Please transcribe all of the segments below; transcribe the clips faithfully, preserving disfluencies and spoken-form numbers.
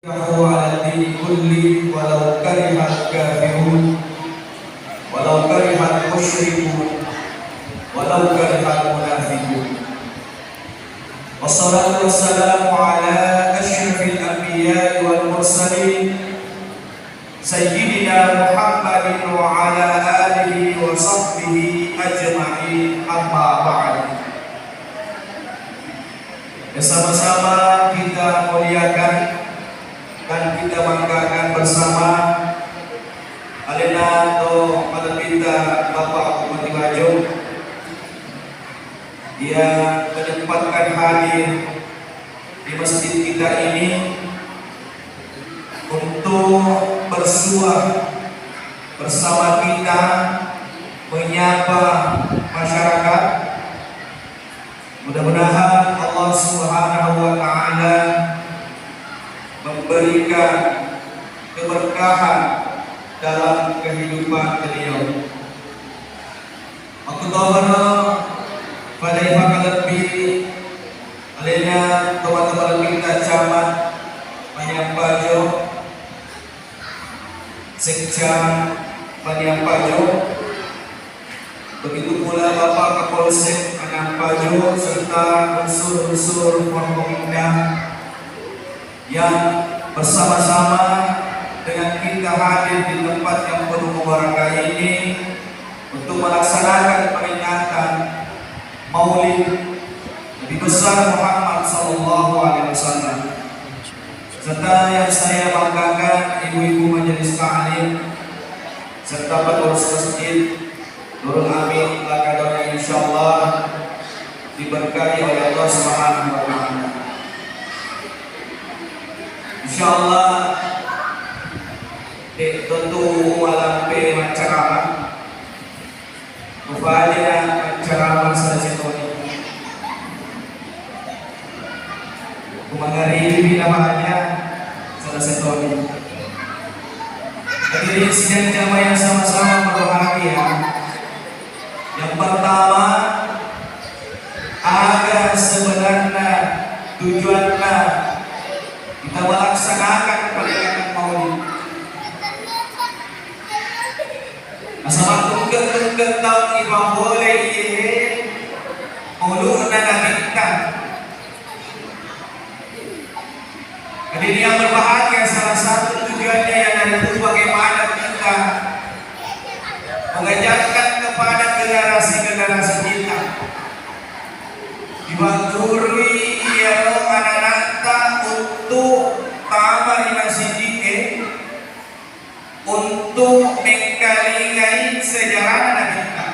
على الدين كله ولو كره الكافرون، ولو كره المشركون، ولو كره المنافقون. والصلاة والسلام على أشرف الأنبياء والمرسلين، سيدنا محمد وعلى آله وصحبه أجمعين، أما بعد. Bersama-sama kita muliakan dan kita banggakan bersama alena to malebbita Bapak Bupati Wajo yang menyempatkan hadir di masjid kita ini untuk bersua bersama kita menyapa masyarakat. Mudah-mudahan Allah Subhanahu wa Ta'ala memberikan keberkahan dalam kehidupan beliau. Makkutohoro pada ipakalebbi alena tomatoa malebbitta Camat Paniampajo, Sekcam Paniampajo, begitu pula Bapak Kapolsek Paniampajo serta unsur-unsur Forkominda yang bersama-sama dengan kita hadir di tempat yang penuh barokah ini untuk melaksanakan peringatan Maulid Nabi Besar Muhammad sallallahu alaihi wasallam. Serta yang saya banggakan, ibu-ibu majelis taklim serta pengurus masjid, nurun amin, lakadonya insyaallah diberkahi oleh Allah Subhanahu wa Ta'ala. Insyaallah, de' tentu malampe maccarama. Upajana maccarama salesai toni. Kumangaribi nabaja salesai toni. Hadirin sidang jamaah yang sama-sama berbahagia. Yang pertama, aga sebenarna tujuanna kita melaksanakan peringatan Maulid? Nasaba tungke-tungke taung ipapolei iye mauludna Nabitta. Hadirin yang berbahagia, salah satu tujuannya iyanaritu bagaimana kita mengajarkan kepada generasi-generasi kita. Dipaggurui iyaro anana'ta untuk tama ri masiji'e, untuk mengkalingai sejarah Nabitta.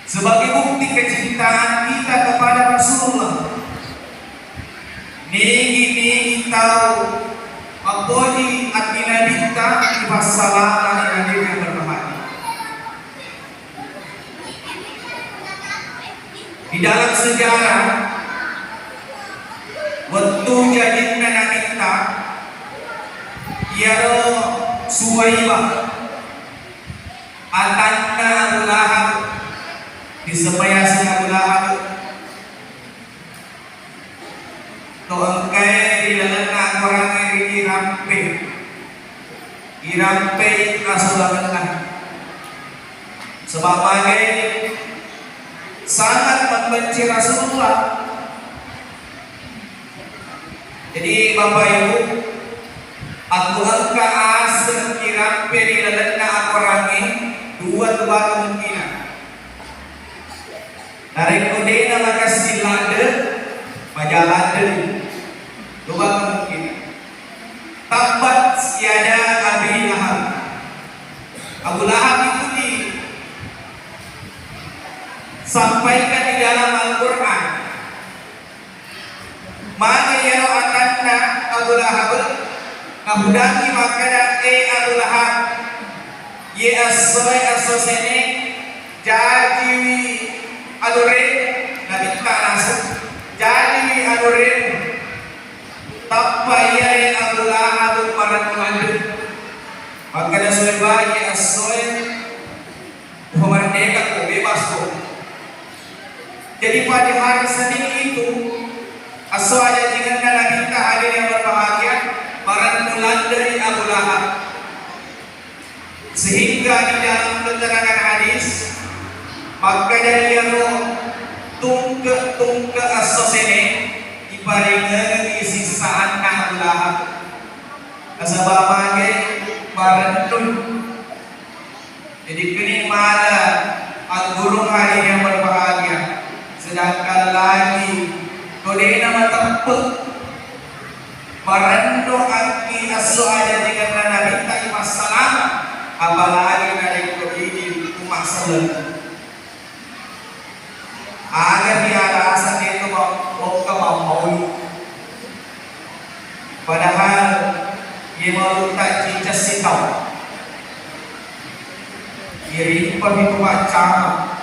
Sebagai bukti kecintaan kita kepada Rasulullah, nigi-nigi tau mappoji ati Nabitta ipassalama, hadirin yang berbahagia. Di dalam sejarah, wettu jajinna Nabitta, iyaro Suwaibah, atanna Abu Lahab, disebut yaseng Abu Lahab, to engkae ri lalenna akorangnge ri irampe, irampei asolangenna. Sebab magai sangat membenci Rasulullah. Jadi, Bapak Ibu, aku engka aseng irampe ri lalenna akorangnge, dua tu kemungkinan. Narekko de'na makessing ladde, maja ladde. Dua kemungkinan. Tabbat yada Abi Lahab. Abu Lahab itu disampaikan di dalam Al-Quran. Maka iyaro atanna Abu Lahab nahudangi makkeda, "E Abu Lahab, iye essoe esso seneng, jajiwi aloremu." Nabitta naseng, "Jajiwi aloremu." Tappa iyae Abu Lahab marennu ladde. Makkeda Suwaibah, "Iye essoe, upammerdekako, bebasko." Jadi pada hari Senin itu, esso ajajingenna Nabitta, Sehingga di dalam keterangan hadis, makkeda iyaro tungke-tungke esso sene iparingengengngi sissaanna Abu Lahab. Nasaba mage marennu. Jadi kini mala aggurung hadirin yang berbahagia, sedangkan lagi to de'na mateppe' marennu akki esso ajajikenna Nabitta ipassalama, apalagi narekko idi umma selleng. Aga ri alasang itu ma-, lokka mammaulu. Padahal iye maulutta cicca sitau. Iye ripa pitu paccama.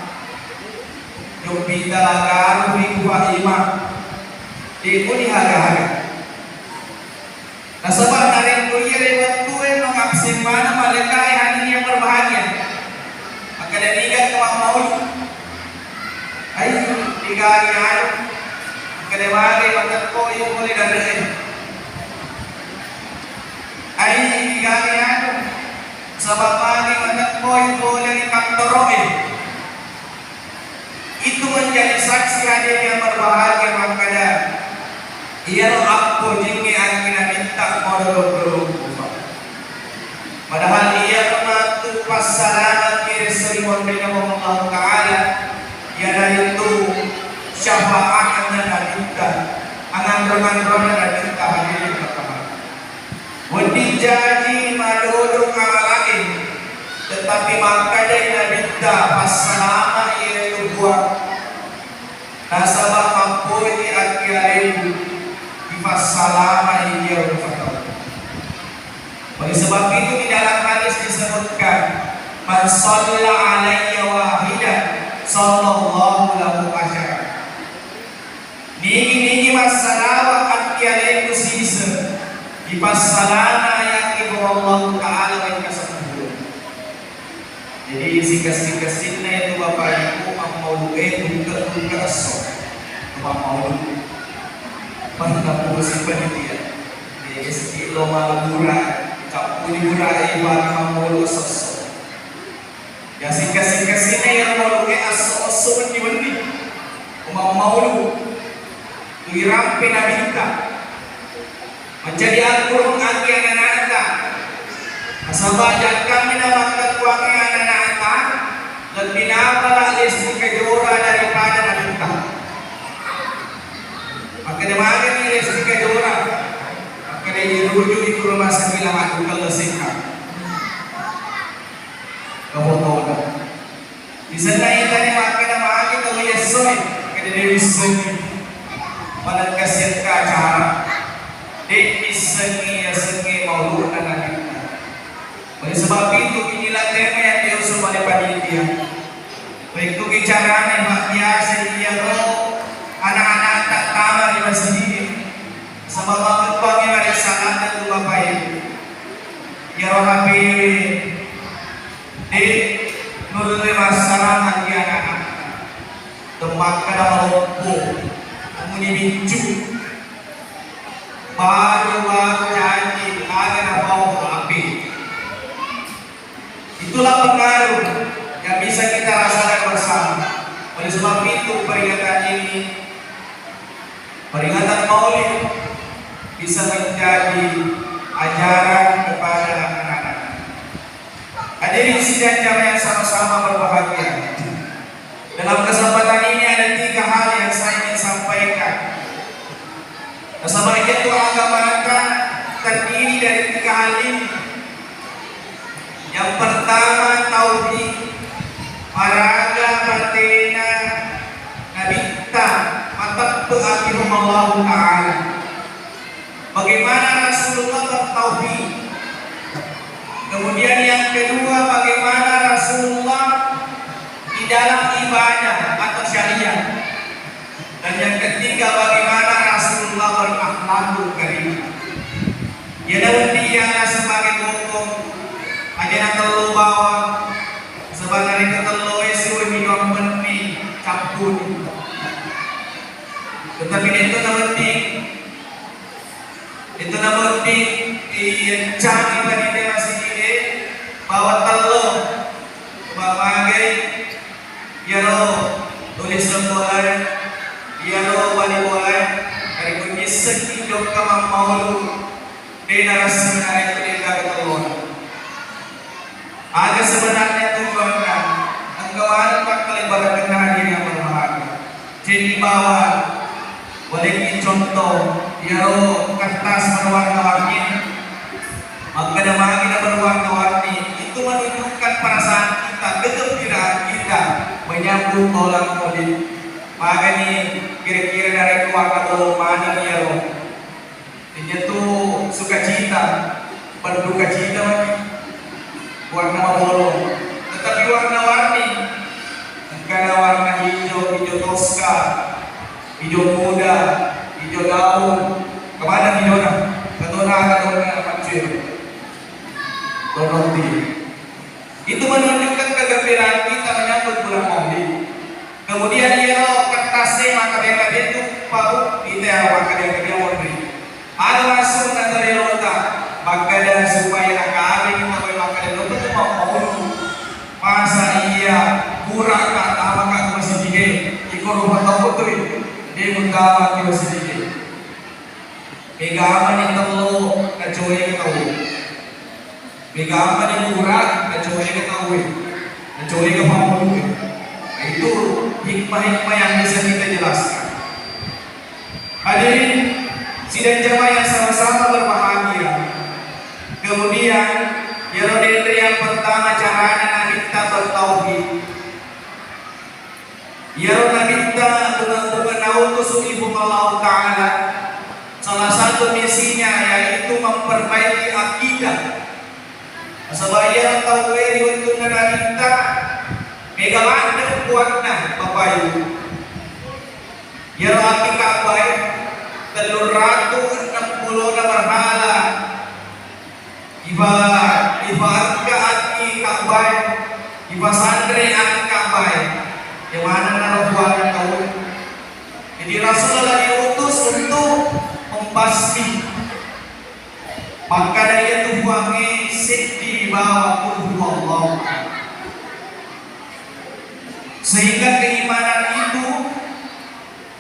Jopita lagaru pitu paima. De'muni haga-haga. Nasaba narekko iyaro wettue mangabsen maneng malaikae, hadirin yang berbahagia, makkeda niga ko mammaulu? Ai, digari anu, makkeda magi mateppoi pole dare'e. Ai, digari anu, saba magi mateppoi pole ri kattoro'e. Itu menjadi saksi hadirin yang berbahagia, makkeda iyaro appojingnge akki Nabitta modolong-dolong kufa. Padahal iyaro matu passalama ki ri seri mondena Allah Ta'ala, iyanaritu syafaatna Nabitta, anganro-nganrona Nabitta, hadirin yang berbahagia. Wedding jaji madodong amala'e, tetapi makkedai Nabitta, passalamai ero Puang, nasaba mappoji akki aleku, ipassalamai iyaro rupa tau. Oleh sebab itu di dalam hadis disebutkan, "Man shalla alayya wahidah, sallallahu lahu asyara." Nigi-nigi massalawa akki aleku siseng, ipassalama yakki Puang Allahu Ta'ala wekka seppulo. Jadi, sikessi-kessinna itu Bapak Ibu, ammaulu'e tungke-tungke esso. Ammaulu. Pas kamu musim panitia. Jadi, sedikit lo malu murah, campur murah, ibarat ammaulu esso. Ya, singka-singka sini yang mau ke aso-aso wenni-wenni. Umam maulu. Irampe Nabitta. Menjadi akurung ati anak-anakta. Nasaba jakka mi namakkakuangi anak-anakta, lebbi napala Lesti Kejora daripada Nabitta. Makkeda magani Lesti Kejora. Makkeda iruju di rumah sakit lama tukang leseka. Kafotona. Disenna itani makkeda magi tau yessoe, makkeda de' wissengi. Pada kasiakka acara. De' wissengi yasengnge mauludna Nabitta. Oleh sebab itu, inilah tema yang diusung oleh panitia. Rekko bicarana, Pak, biasa iyaro anak-anak tak tama di masjid. Sebab apa tuangi mari salahnya tu Bapak Ibu. Iyaro H P-we. De' nulle massarang hati anak-anak. Temmakkada maloppo, muni biccu, baru-baru janji, aga napau H P. Itulah pengaruh yang bisa kita rasakan bersama. Oleh sebab itu, peringatan ini, peringatan Maulid, bisa menjadi ajaran kepada anak-anak. Hadirin sidang jamaah yang sama-sama berbahagia. Dalam kesempatan ini ada tiga hal yang saya ingin sampaikan. Nasaba itu agamata terdiri dari tiga hal ini. Yang pertama, tauhid, maraga batena Nabitta, mateppe' ati Puang Allahu Ta'ala. Bagaimana Rasulullah bertauhid? Kemudian yang kedua, bagaimana Rasulullah di dalam ibadah atau syariat? Dan yang ketiga, bagaimana Rasulullah berakhlakul karimah? Iyana wedding iyana sebagai bokong, aja natello bawang, sebenarnya ketello esu minum meni campur. Tetapi itu na wedding Itu nawedding iyancani panitia masigi e, bawa tello Bolae, iyaro bali bolae, narekko missengngi jokka mammaulu, de narassi narekko de gaga tellona. Aga sebenarnya tujuanna? Engka maneng pakkalebbarakenna hadirin yang berbahagia. Jadi bawa, bolehki contoh, iyaro kertas berwarna-warni. Makkeda magi na berwarna-warni, itu menunjukkan perasaan kita, kegembiraan kita menyambut tolak maulid. Magani kira-kira narekko warna bolong maneng iyaro. Iyanatu sukacita, berduka cita magi. Warna mabolong. Tetapi warna-warni, engkana warna hijau, hijau toska, hijau muda, hijau daun. Kemana hijau dah? Ketona ada daun apa cuy? Daun roti. Itu menunjukkan kegembiraan kita menyambut bulan Maulid. Kemudian iyaro kertas e makkeda-keda tu paru kita ya makkeda-keda wonri. Ada langsung na tadi lota makkeda supaya nakabing kita boleh makkeda lota tu mau Maulid. Masa iya kurang tak tahu ke masjid ini. Ikut rumah toko tu. Dia minta ke masjid ini. Mega mani tello kacoe ke tau. Mega mani pura kacoe ke tau. Kacoe ke pammulue. Nah, itu hikmah-hikmah yang bisa kita jelaskan. Hadirin sidang jamaah yang sama-sama berbahagia. Kemudian, iyaro denre yang pertama carana Nabitta bertauhid. Iyaro Nabitta bunga-bunga nautusu'i Puang Allahu Ta'ala, salah satu misinya yaitu memperbaiki akidah. Nasaba iyaro tauwe ri wettunna Nabitta mega ladde puanna, Bapak Ibu. Iyaro ati Ka'bae telluratu enneng pulona berhala. Ifa-, ifaangka'ki Ka'bae, ifasanreang Ka'bae. Yemanenna rofuanna tau. Jadi Rasulullah diutus untuk membasmi. Makkeda iyatu Puangnge seddi bawa qul huwallahu ahad. Sehingga keimanan itu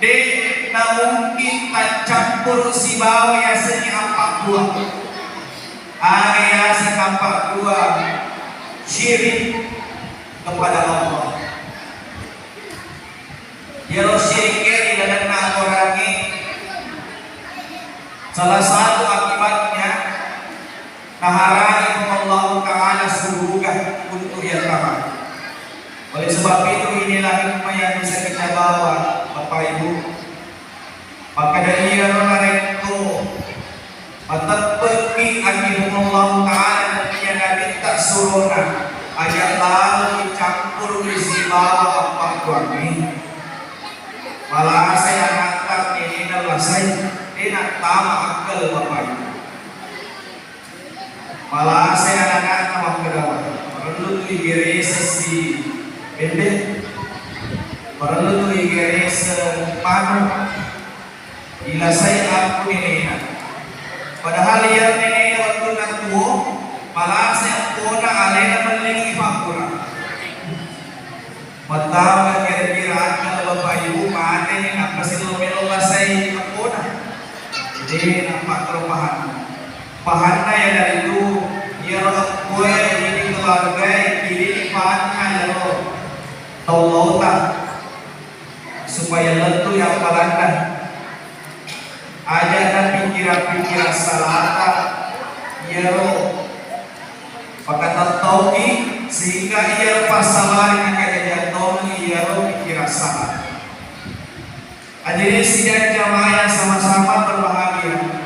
de' namungkin taccappuru sibawa yasengnge appaddua. Aga yaseng appaddua? Syirik kepada Allah. Iyaro syirikke ri lalenna akorangnge salah satu akibatnya naharangi Puang Allahu Ta'ala suruga untuk yattama. Oleh sebab itu, inilah hikmah yang bisa kita bawa, Bapak Ibu. Makkeda iyaro narekko mateppekki ati Puang Allahu Ta'ala nennia Nabitta surona, aja lalo icampurui sibawa appakuangngi. Malasai anatta nenena lasai, de' nattama akkel, Bapak Ibu. Malasai anana'na makkeda, parellu tu igeresessi bembe, parellu tu igereseng manu, ilasai akku nenena. Padahal iya nenena wettunna tuo, malasai appona alena mellingi pakkura. Mattama kira-kira akal Bapak Ibu mateni, nappa sillo melo lasai appona. Jadi nampak terpahan. Pahanna ya dari itu, iyaro akkoe ini keluarga ini pahanna iyaro tau lauta supaya lettu ya palanna. Aja na pikiran-pikiran salata iyaro pakatettauki, sehingga iyaro passalari nakajajiang tauwi iyaro pikiran salah. Hadirin sidang jamaah yang sama-sama berbahagia,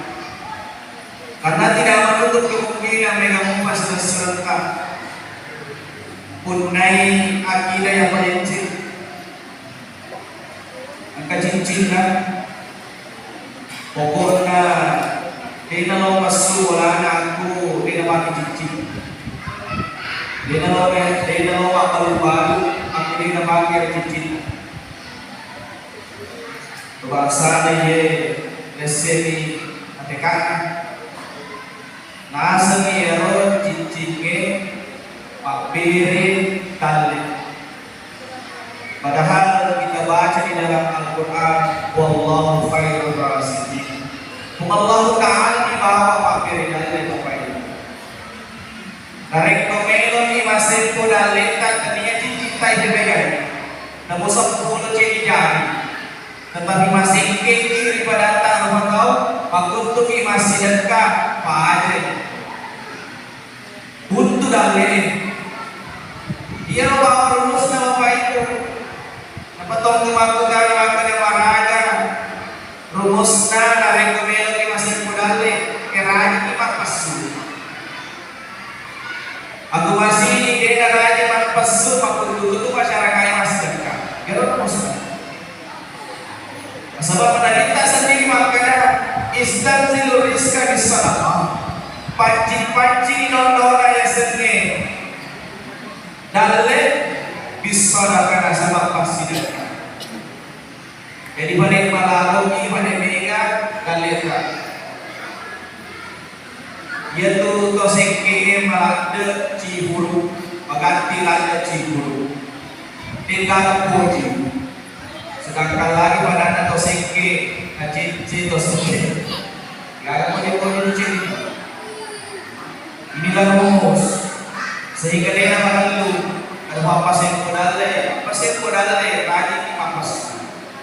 karena tidak menutup kemungkinan mega mupa silessuretta punnai akidah yang paling Engka cincinna. Pokokna, dena lo massu bolana aku dena pake cincin. Dena lo, dena lo mabbalu-balu aku dena pake cincin. Kebangsana ye, lesseni atekana. Nasengngi iyaro ciccingnge mabbere talle. Padahal kita baca di Quran, wallahu khairur raziqin. Puang Allahu Ta'ala ni bawang mabbere dalle, Bapak Ibu. Narekko meloki masempo dalleta, tania cicittai hebegai. Namo seppulo cedi jari. Tetapi masengkeki ri padatta rupa tau, makkuntuki massidekka, pajai. Buntu dalle. Iyaro bawang rumusna, Bapak Ibu. Napatongeng makkutana makkeda maraga rumusna narekko meloki masempo dalle, kerajiki mappessu. Aku masih de naraja mappessu, makkuntutu masyarakat massedekka. Iyaro rumusna. Nasaba Nabitta sendiri makkeda, "Istanzilu rizqa bis sadaqah." Pancing-pancing dondona yasengnge dalle bis sadaqah, nasaba passidekka. Jadi pada malaloki, pada mega dalleta. Iyatu to sekke'e maladde Cibulu, maganti ladde Cibulu. De'gaga poji. Sedangkan lagi padanna to sekke, nacicci to sekke. Gaga poji-poji cerita. Inilah rumus. Sehingga de'na magellu. Ada apa sempo dalle, apa sempo dalle, rajin mappessu.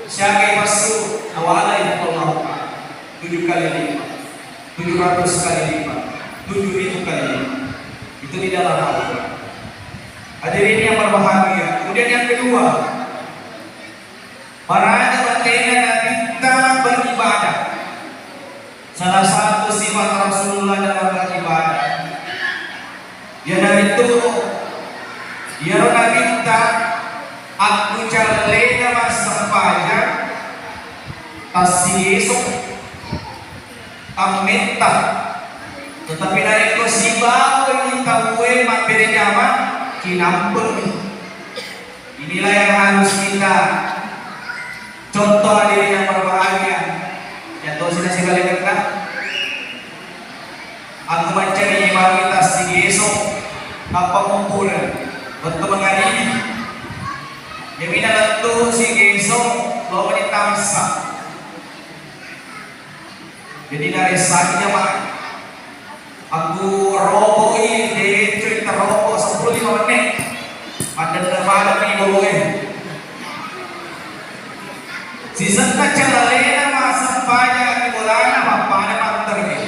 Siaga ipessu, nawala itu Allah. Tujuh kali lipat. Tujuh ratus kali lipat, tujuh ribu kali lipat. Itu di dalam Al-Quran. Hadirin yang berbahagia, kemudian yang kedua, maraga batena Nabitta beribadah. Salah satu sifat Rasulullah dalam beribadah, iyanaritu iyaro Nabitta akkucallena massempajang tassigeso. Tammetta. Tetapi narekko sibawai tauwe mabbere jama, cinampengi. Inilah yang harus kita contoh, hadirin yang berbahagia. Contoh sini sibaliknya. Aku mencari imam kita sigeso, apa kumpul, waktu mengari. Jadi dalam tuh sigeso, lo menit tamsa. Jadi naressaki jamaah. Aku robo'i, decoi terobok sepuluh lima menit. Pada terbawa di bawah. Sisenna calalena massempajang di bolana, mappada matterni.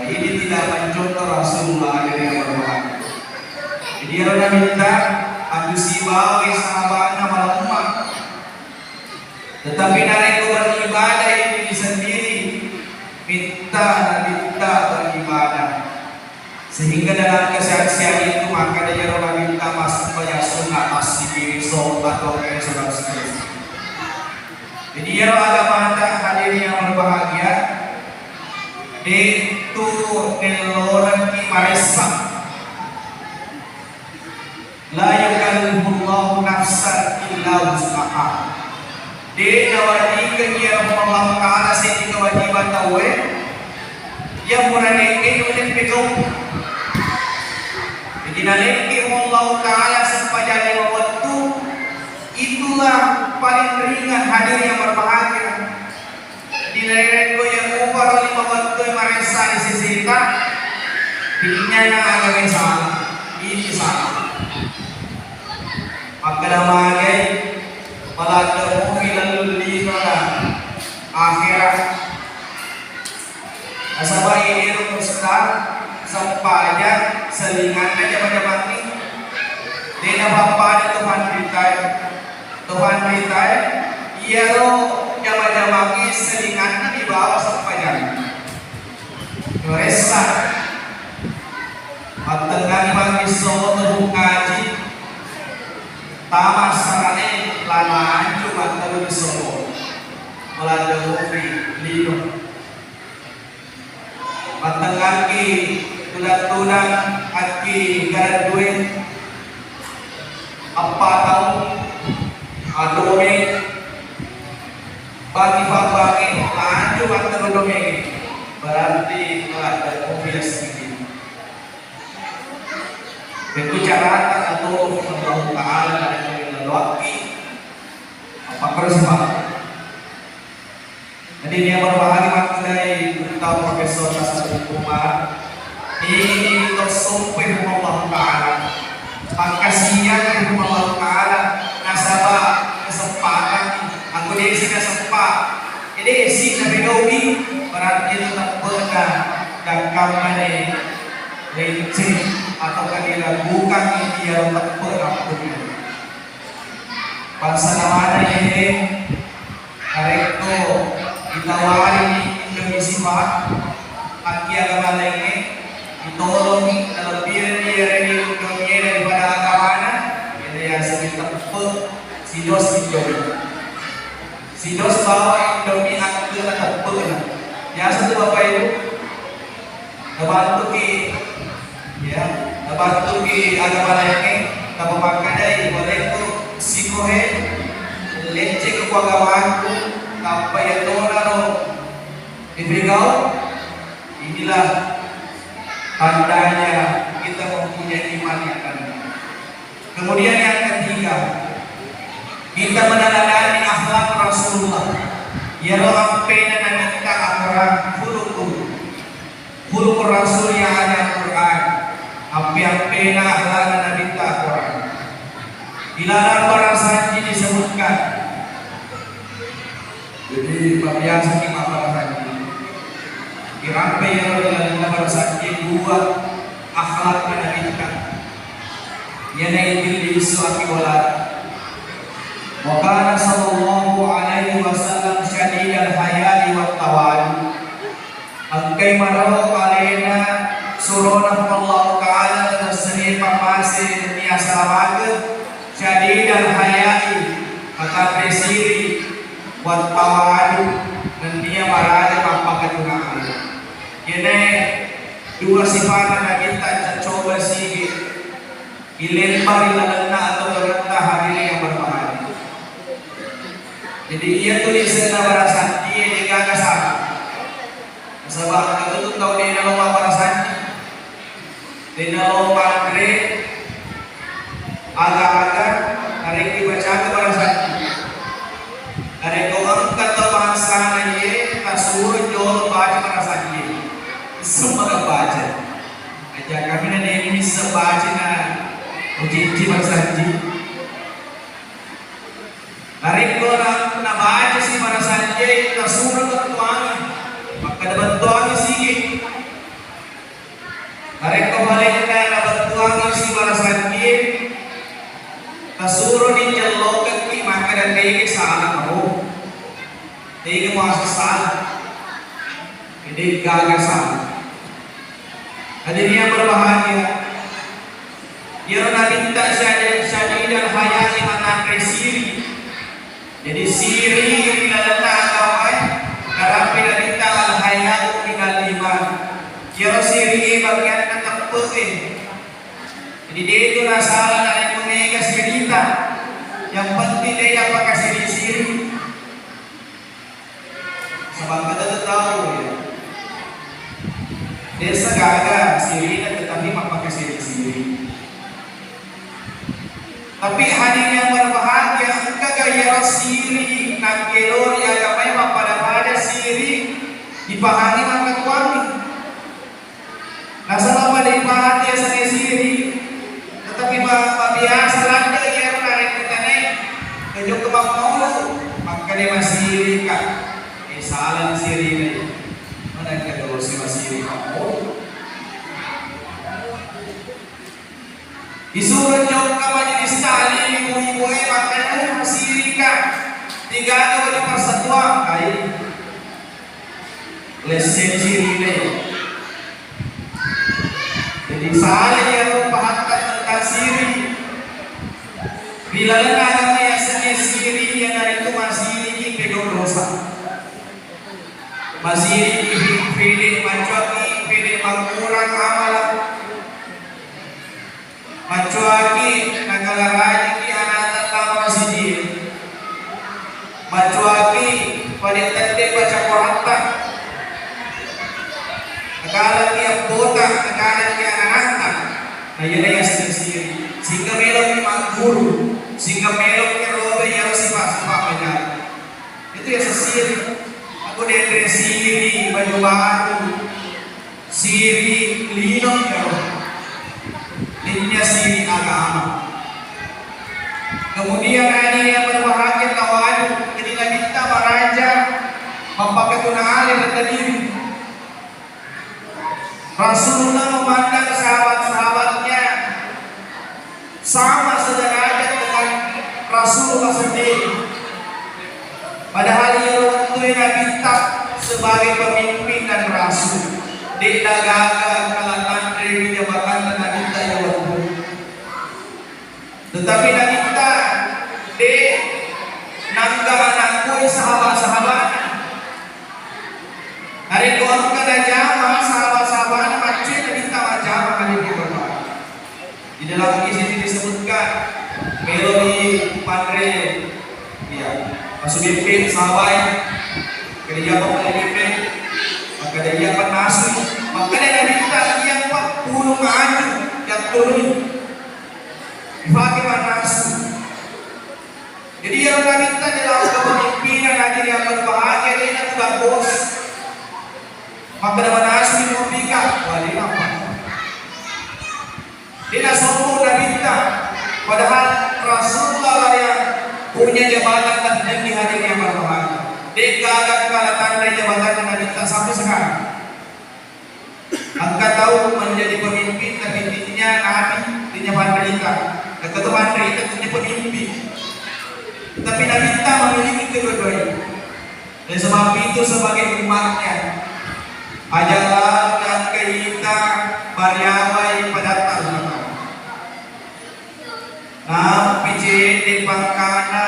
Ini tidak mencontoh Rasulullah, hadirin yang berbahagia. Jadi ero Nabitta, aku sibawai sahabatna malemma. Tetapi narekko beribadah ini sendiri, minta Nabitta beribadah. Sehingga dalam kesaksian itu, maka dia Nabitta masuk pada sunnah masjid, sholat, atau kayak saudara sekalian. Jadi ya, agamata, hadirin yang berbahagia, de tu neloraki maressa. La yukallifullahu nafsan illa wus'aha. De nawajibkan ya Allah Ta'ala seddi kewajiban tauwe, ya pura nengke nulle pegau. Jadi nalengke Allah Ta'ala sempajang lima waktu, itulah paling ringan, hadirin yang berbahagia. Jadi narekko iya muparo lima wettu maressa ri seseta, innyana aga salah, ini salah. Makkeda magai, maladde mufi lallulina akhirat. Nasaba iyaro ustaz sempajang selinganna jama-jamangnge. De napappada tu panritae. Tuhan ritae, iyaro jama-jamangnge selinganna dibawa sempajang. Ressa. Mattengngangi mangissoro turu ngaji. Tama sarane lana ancu matteru di Solo. Maladde mufi lino. Mattengngangi tudang-tudang akki graduate, eppa taung, adome, bagi pabbangi, lanjut matteru domeng, berarti maladde mufi sedikit. Itu carata atau Allah Ta'ala dari laluakki. Apa terus, Pak? Jadi, yang berbahagia makkedai tentang Profesor Nasrul Umar, ini itu sompe Allah Ta'ala. Makkasiang Allah Ta'ala nasaba kesempatan. Aku desi nasempatan. Jadi, isi napegaumi berarti itu teppe'na dan kammane lecce atau diragukan iya teppe'na. Bangsa namana yede, narekko ditawarini indomie sipa, akki agama laingnge, ditolongi, nalebbireng iyarengnge indomie daripada agamana, yede yaseng teppe' sidos indomie. Sidos bawang indomie akke'na teppe'na. Biasa tu Bapak Ibu, nabantuki, ya, nabantuki agama laingnge, napamakkedai, "Walettu sikohe, lecce ko agamaku, tappa yatonaro dipegau." Inilah tandanya kita mempunyai iman yang benar. Kemudian yang ketiga, kita meneladani akhlak Rasulullah. Yaro ampena Nabitta akorang, khuluqul, khuluqur Rasul yang ada Al-Quran. Ampe-ampena akhlakna Nabitta akorang. Di dalam para sanji disebutkan, jadi, pabiasaki mabbarasanji. Irampe iyaro ilalenna barasanji dua akhlakna Nabitta. Iyana ibillisu akkiwala. Wa kana sallallahu alaihi wasallam syadidal haya'i wat tawadu. Engkai maro alena surona Allahu Ta'ala tedesserie pammase nennia salamake, syadidal haya'i, matanre siri, wat tawadu, nennia maraja mappakatuna ale. Yene dua sifana Nabitta caccoba sigi. Ilemba ri lalenna atau lalenna hadirin yang berbahagia. Jadi, iya tu lisenna barasanji, degaga salah. Nasaba engka tu tau de nalo mabbarasanji, de nalo manre aga-aga, narekko bacaga barasanji. Narekko engka tau bangsana iye, nasuro jolo baca barasanji. Sembarang baca. Aja kami na deni misseng baca na ucicci barasanji. Narekko na-, nabaca si barasanji, nasuro bettuangi. Makkeda bettuangi sigi. Narekko balenna nabettuangi si barasanji, nasuroni jellokekki makkeda tegi salah ro. Tegi muasa salah. Jadi gaga salah. Hadirin yang berbahagia, iyaro Nabitta syadi-, syadidal haya'i, matanre siri. Jadi siri ri lalenna agamae, narampe Nabitta al haya'u minal iman. Iyaro siri e bagianna teppe'e. Jadi de'tu nasala narekko mega sirita. Yang penting de yappakasiri-siri. Sabab kita tu tahu, ya. Desa gaga sirina tetapi mappakasiri-siri. Tapi hadirin yang berbahagia, engka gaya siri, nangkelori agamae mappada-pada siri, dipahami makkatuangi. Nasaba pada ipahati yasengnge siri, tetapi ma-, mabiasa ladde iyaro narekko tane, kejokka mammolo, makkeda masirika. Eh, salani sirina. Mana engka dosa masiri mammolo. Isuro jokka majelis taklim ibu-ibu e makkeda, "Eh, masirika. Degaga wali persatuan." Ai. Lesseng sirina. Jadi, sala iyaro pahatta tentang siri. Ri lalenna agama yasengnge siri, iyanaritu masiriki pegau dosa. Masiriki pede mancoki, pede mangkurang amala. Mancoaki nakalarajiki ana'ta lao masijie. Mancoaki pada tette baca Qur'anta. Nakalaki eppota, nakalaki ana'ta. Nah, iyana yaseng siri. Sehingga meloki magguru, sehingga meloki robe iyaro sipa-sipa maja. Itu yaseng siri. Denre siri baju baru, siri lino, iyaro linya siri agama. Kemudian, hadirin yang berbahagia, tawadu, jadi Nabitta maraja mappakatuna ale ri Kediri. Rasulullah memandang sahabat-sahabatnya sama sederajat dengan Rasulullah sendiri. Padahal iyaro wettue Nabitta sebagai pemimpin dan rasul, de'na gaga engka latanre ri jabatanna Nabitta iyaro wettue. Tetapi Nabitta de' nangga anakkoi sahabat-sahabatna. Narekko engka najama sahabat-sahabatna, maccoi Nabitta majjama, hadirin yang berbahagia. Di dalam hadis ini disebutkan, meloi panre, iya, masuk bempe sahabat, kemudian apa, bempe, maka dia apa, nasu, maka dia Nabitta yang empat puluh maju yang turun. Dipake mannasu. Jadi, iyaro Nabitta dalam kepemimpinan, hadirin yang berbahagia, de'na tukang bos. Makkeda mannasu di mobil ka, wah, de'na apa. De'na sombong Nabitta. Padahal Rasulullah yang punya jabatan tertinggi, hadirin yang berbahagia. De'gaga kalah tandai jabatan Nabitta sampai sekarang. Engka tau menjadi pemimpin, tapi linya nabi, linya panrita. Engka tau panrita, linya pemimpin. Tetapi Nabitta memiliki kedua-duanya. Oleh sebab itu, sebagai umatnya, aja lalo engka ita bariawai padatta. Nappi cedde pangkana,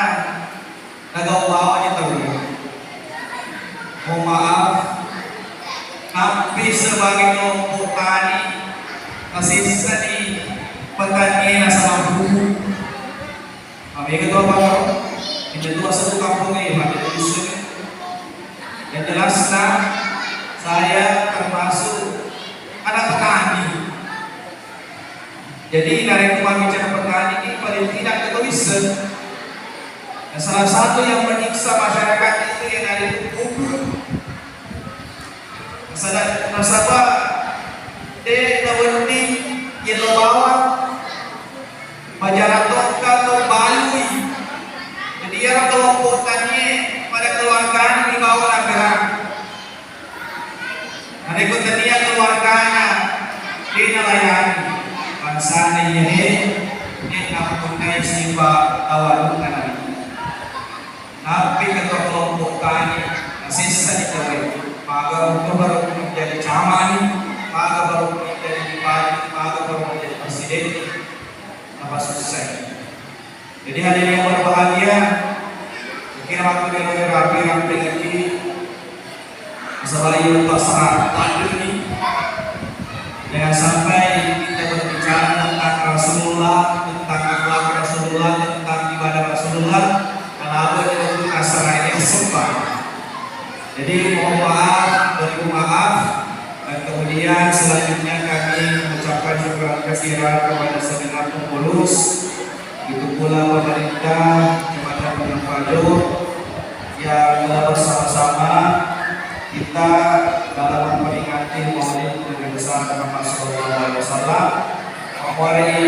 nagau bawani tauwe. Mohon maaf, nappi sebagai kelompok tani, nasessani petani nasaba pupuk. Mega tu apa kau? Kita tu asal kampung ni, pada tulisan. Yang jelasnya, saya termasuk anak petani. Jadi, narekko mabbicara petani ini paling tidak kita bisa. Dan salah satu yang menyiksa masyarakat itu yang ada di pupuk. Nasaba, nasaba, de' nawedding yello bawang, majarang tokka to balui. Jadi, iyaro kelompok tanie pada keluargana di bawah nagerang. Narekko tania keluargana de' nalayani, bangsana iyae de' nappunnai sipa tawarunna Nabitta. Nappi ketua kelompok tani, nasessani tauwe. Maga engka baru menjadi camat ni, maga baru menjadi bupati, maga baru menjadi presiden, napasussai. Jadi, hadirin yang berbahagia, kira waktu kita rapi-rapi lagi, nasaba iyaro pasara ladde ni. Jangan sampai kita berbicara tentang Rasulullah, tentang akhlak Rasulullah, tentang ibadah Rasulullah, kenapa dia itu kasar aja sempat. Jadi, mohon maaf, beribu maaf. Dan kemudian selanjutnya kami mengucapkan syukur katsiran kepada segenap pengurus, begitu pula pemerintah Kecamatan Gunung Pado yang telah bersama-sama kita dalam memperingati Maulid Nabi besar Muhammad sallallahu alaihi wasallam. Mari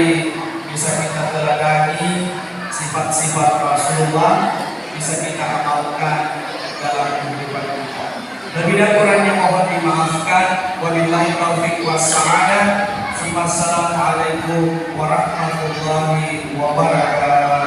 bisa kita teladani sifat-sifat Rasulullah, bisa kita amalkan dalam kehidupan kita. Lebih dan kurangnya mohon dimaafkan. Wabillahi taufiq was sa'adah. Wassalamualaikum warahmatullahi wabarakatuh.